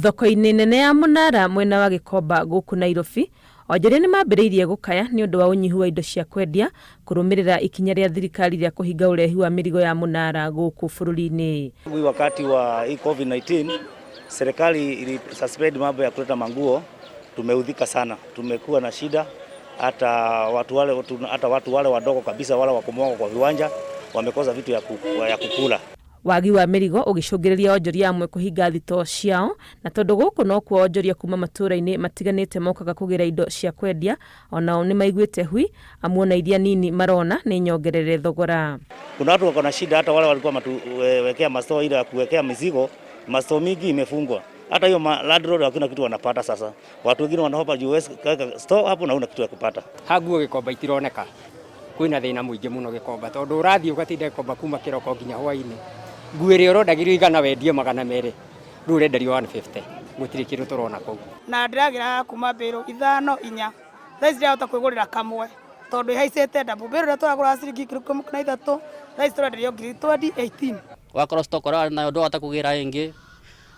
Thoko-inĩ nene ya Mũnara mwena wa Gĩkomba gũkũ Nairobi, onjoria nĩ mambĩrĩirie gũkaya nĩ ũndũ wa ũnyihu wa indo cia kwendia kũrũmĩrĩra ikinya rĩa thirikari rĩa kũhinga ũrehi wa mĩrigo ya Mũnara gũkũ bũrũri-inĩ. Hii wakati wa hii COVID-19 serikali ili suspend mambo ya kuleta manguo. Tumeudhika sana, tumekuwa na shida hata watu wale, hata watu wale wadogo kabisa wale wa kumwaga kwa viwanja wamekosa vitu ya kukula. Wagi wa mĩrigo ũgĩcũngĩrĩria onjoria amwe kũhinga thitoo ciao, na tondũ gũkũ nokuo onjoria kuma matũũra-inĩ matiganĩte mokaga kũgĩra indo cia kwendia, onao nĩ maiguĩte hui amu ona iria nini marona nĩ nyongerere thogora. Kuna watu wako na shida, hata wale walikuwa matuwekea mastoo ile ya kuwekea mizigo, mastoo mingi imefungwa. Hata hiyo landlord hakuna kitu wanapata sasa. Watu wengine wanahopa juu huwezi kuweka store hapo na huna kitu ya kupata. Ha nguo Gĩkomba itironeka, kwĩna thĩna mũingĩ mũno Gĩkomba, tondũ ũrathiĩ ũgatinda Gĩkomba kuma kĩroko nginya hwainĩ, nguo ĩrĩa ũrendagĩrio 100 wendie 200, rĩu ũrenderio 150, gũtirĩ kĩndũ tũrona kũu. Na ndĩragĩra kuma mbĩrũ ithano inya, thaa ici ndĩrahota kwĩgũrĩra kamwe tondũ ĩhaicĩte double. Mbĩrũ ĩrĩa tũragũraga ciringi 13,000, thaa ici tũrenderio ngiri 2018. Wakorwo stock ũrĩa warĩ nayo ndũhota kũgĩra ĩngĩ,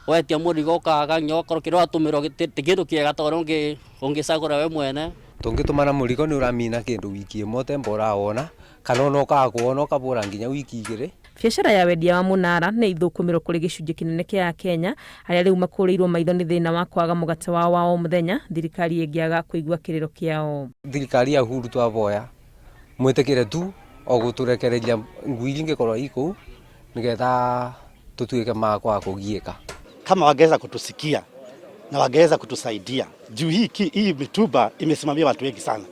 wetia mũrigo ũkaga, nginya ũgakorwo kĩrĩa watũmĩrwo ti kĩndũ kĩega ta ũrĩa ũngĩcagũra we mwene. Tũngĩtũmana mũrigo nĩ ũramina kĩndũ wiki ĩmwe ũtemba ũrawona, kana ona ũkaga kuwona ũkabũra nginya wiki 2. Biacara ya wendia wa mũnara nĩ ithũkũmĩrwo kũrĩ gĩcunjĩ kĩnene kĩa Akenya arĩa rĩu makũrĩirwo maitho nĩ thĩna wa kwaga mũgate wao wa o mũthenya thirikari ĩngĩaga kũigua kĩrĩro kĩao. Thirikari ya Uhuru twaboya mwĩtĩkĩre tu o gũtũrekereria nguo iria ingĩkorwo i kũu nĩgetha tũtuĩke ma kwaga kũgiĩka. Kama wangeweza kutusikia na wangeweza kutusaidia juu hii mitumba imesimamia watu wengi sana,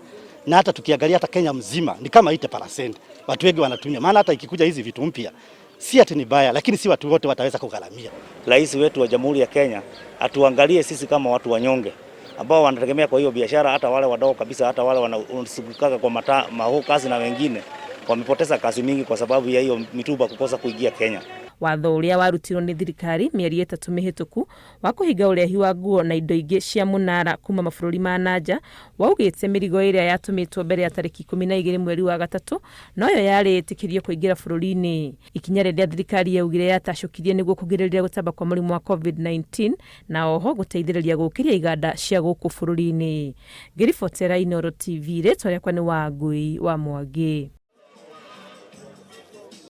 na hata tukiangalia hata Kenya mzima ni kama 80% watu wengi wanatumia, maana hata ikikuja hizi vitu mpya si ati ni baya, lakini si watu wote wataweza kugharamia. Rais wetu wa Jamhuri ya Kenya atuangalie sisi kama watu wanyonge ambao wanategemea kwa hiyo biashara, hata wale wadogo kabisa, hata wale wanasumbukaga kwa maho kazi na wengine wamepoteza kazi mingi kwa sababu ya hiyo mitumba kukosa kuingia Kenya. Watho ũrĩa warutirwo nĩ thirikari mĩeri 3 mĩhĩtũku wa kũhinga ũrehi wa nguo na indo ingĩ cia mũnara kuma mabũrũri ma nanja waugĩte mĩrigo ĩrĩa yatũmĩtwo mbere ya tarĩki 12 mweri wa gatatũ noyo yarĩ ĩtĩkĩrio kũingĩra bũrũri-inĩ. Ikinya rĩrĩa thirikari yaugire yatacũkirie nĩguo kũgirĩrĩria gũtamba kwa mũrimũ wa COVID-19 na oho gũteithĩrĩria gũkĩria iganda cia gũkũ bũrũri-inĩ. Ngĩribotera Inooro TV, rĩtwa rĩakwa nĩ Wangui wa Mwangi.